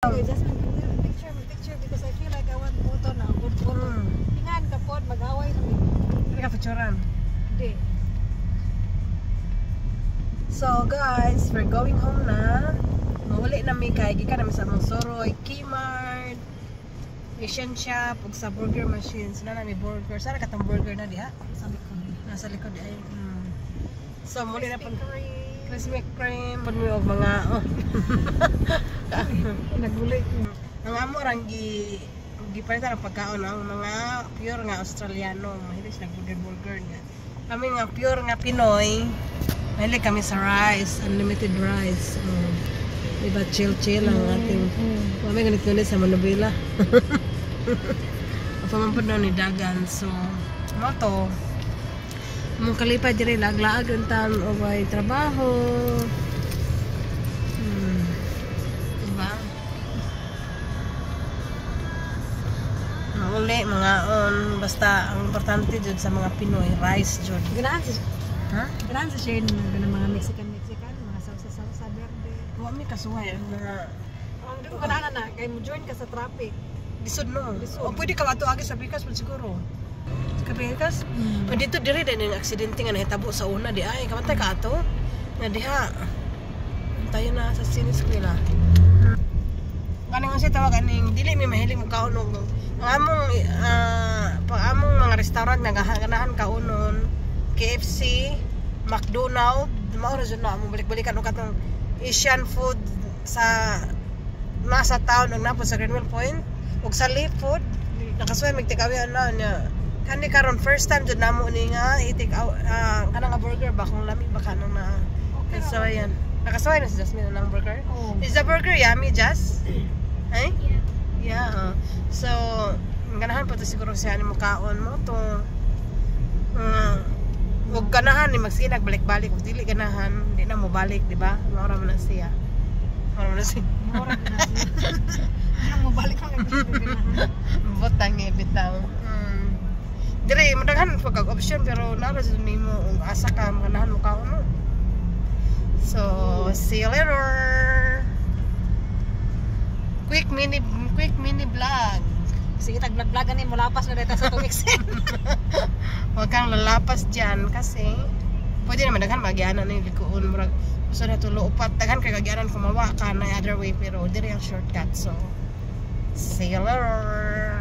Okay, Jasmine, picture, picture because I feel like I want photo now. Good photo. Tingan ka pod, mag-away na mi. Hindi ka picturean. Hindi. So guys, we're going home na. Mawali na mi kay gikan na mi sa among Soroy, Kmart, Asian Shop, ug sa burger machines. Na mi burger. Sara katong burger na diha? Sa likod. Nasa likod ay. So muli na po Kreme. Krispy Kreme pud mi og mga oh. Naguli. Ang amo rang gipalitan ang pagkaon ang mga pure nga Australiano, mahilig sila burger burger nga. Kami nga pure nga Pinoy, mahilig kami sa rice, unlimited rice. Oh. Diba chill chill ang ating kami ganit ganit sa Manubila. Apa man pud na ni dagan, so mo to. Mong kalipay diri, laag-laag ang taon o way trabaho. Diba? Uli, mga on, basta ang importante jud sa mga Pinoy, rice jud. Ganahan si Ha? Ganahan si Shane ng mga Mexican Mexican, mga salsa salsa verde. Wa mi kasuhay ang mga Ang di ko ganahan na kay mo join ka sa traffic. Lisod no. Lisod. O pwede ka ato agi sa Pikas man siguro. Sa Pikas? O dito diri din ang aksidente nga nahitabo sa una di ay kamantay ka ato. Nga diha. Tayo na sa siniskwela. Kaning unsa tawag aning dili mi mahilig mo kaon og ang among pag among mga restaurant nga ganahan kaunon, KFC, McDonald, mao ra jud na among balik-balikan og katong Asian food sa nasa town ug napod sa Greenwell Point ug sa Leaf Food. Nakasuway mig take away na niya kani karon, first time jud namo ni nga i-take out kanang nga burger ba, kung lami ba kanang na. Okay. So ayan, nakasuway na si Jasmine ng burger. Oh. Is the burger yummy, Jas? Eh? Yeah. Yeah. So, ganahan pa to siguro siya ni mukaon mo to. Wag ganahan ni magsinag balik-balik, ug dili ganahan, di na mo balik, di ba? Maura man na siya. Maura man na siya. Mura na siya. Ano mo balik ang ganahan. Butang eh, bitaw. Dire madaghan pa kag option pero nara jud nimo ug asa ka ganahan mo kaon mo. So, see you later. Quick mini vlog. Sige, tag vlog vlog ani mo lapas na dito sa tong exit. Huwag kang lalapas dyan kasi pwede naman daghan magyanan na yung likuon, murag gusto na tulo upat daghan kay gagyanan kung mawa ka na other way, pero diri ang shortcut. So see you later.